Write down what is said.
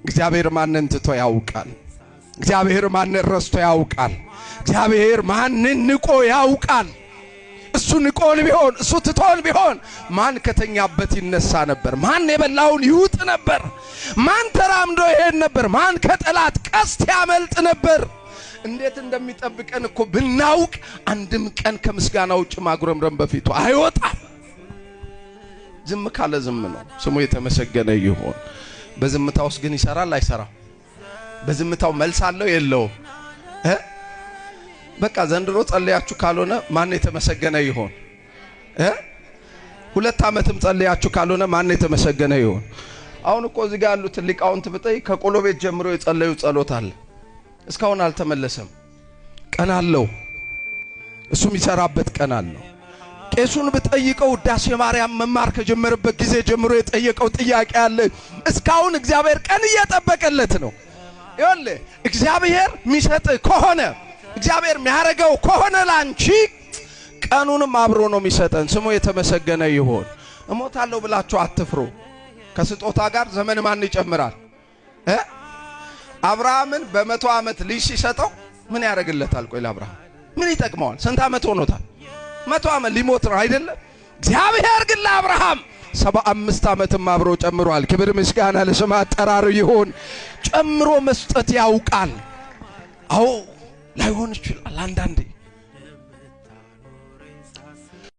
እግዚአብሔር ማንን ትቶ ያውቃል? እግዚአብሔር ማንን ረስቶ ያውቃል? እግዚአብሔር ማንን ንቆ ያውቃል? እሱ ንቆን ቢሆን፣ እሱ ትቶን ቢሆን ማን ከተኛበት ይነሳ ነበር? ማን የበላውን ይውጥ ነበር? ማን ተራምዶ ይሄድ ነበር? ማን ከጠላት ቀስት ያመልጥ ነበር? እንዴት እንደሚጠብቀን እኮ ብናውቅ አንድም ቀን ከምስጋና ውጭ ማጉረምረም በፊቱ አይወጣም። ዝም ካለ ዝም ነው። ስሙ የተመሰገነ ይሁን። በዝምታ ውስጥ ግን ይሰራል አይሰራም? በዝምታው መልስ አለው የለውም? በቃ ዘንድሮ ጸልያችሁ ካልሆነ ማን የተመሰገነ ይሆን? 2 ዓመትም ጸልያችሁ ካልሆነ ማን የተመሰገነ ይሆን? አሁን እኮ እዚህ ጋር ያሉትን ሊቃውንት ብጠይቅ ከቆሎ ቤት ጀምሮ የጸለዩ ጸሎት አለ። እስካሁን አልተመለሰም። ቀን አለው፣ እሱ የሚሰራበት ቀን አለው። ቄሱን ብጠይቀው ውዳሴ ማርያም መማር ከጀመረበት ጊዜ ጀምሮ የጠየቀው ጥያቄ አለ። እስካሁን እግዚአብሔር ቀን እየጠበቀለት ነው። ይኸውልህ እግዚአብሔር የሚሰጥ ከሆነ፣ እግዚአብሔር የሚያደርገው ከሆነ ላንቺ ቀኑንም አብሮ ነው የሚሰጠን። ስሙ የተመሰገነ ይሁን። እሞታለሁ ብላችሁ አትፍሩ። ከስጦታ ጋር ዘመን ማን ይጨምራል? አብርሃምን በ100 ዓመት ልጅ ሲሰጠው ምን ያደርግለታል? ቆይ ለአብርሃም ምን ይጠቅመዋል? ስንት ዓመት ሆኖታል? 100 ዓመት ሊሞት ነው አይደለም? እግዚአብሔር ግን ለአብርሃም 75 ዓመትም አብሮ ጨምሯል። ክብር ምስጋና ለስም አጠራሩ ይሁን። ጨምሮ መስጠት ያውቃል። አዎ ላይሆን ይችላል አንዳንዴ።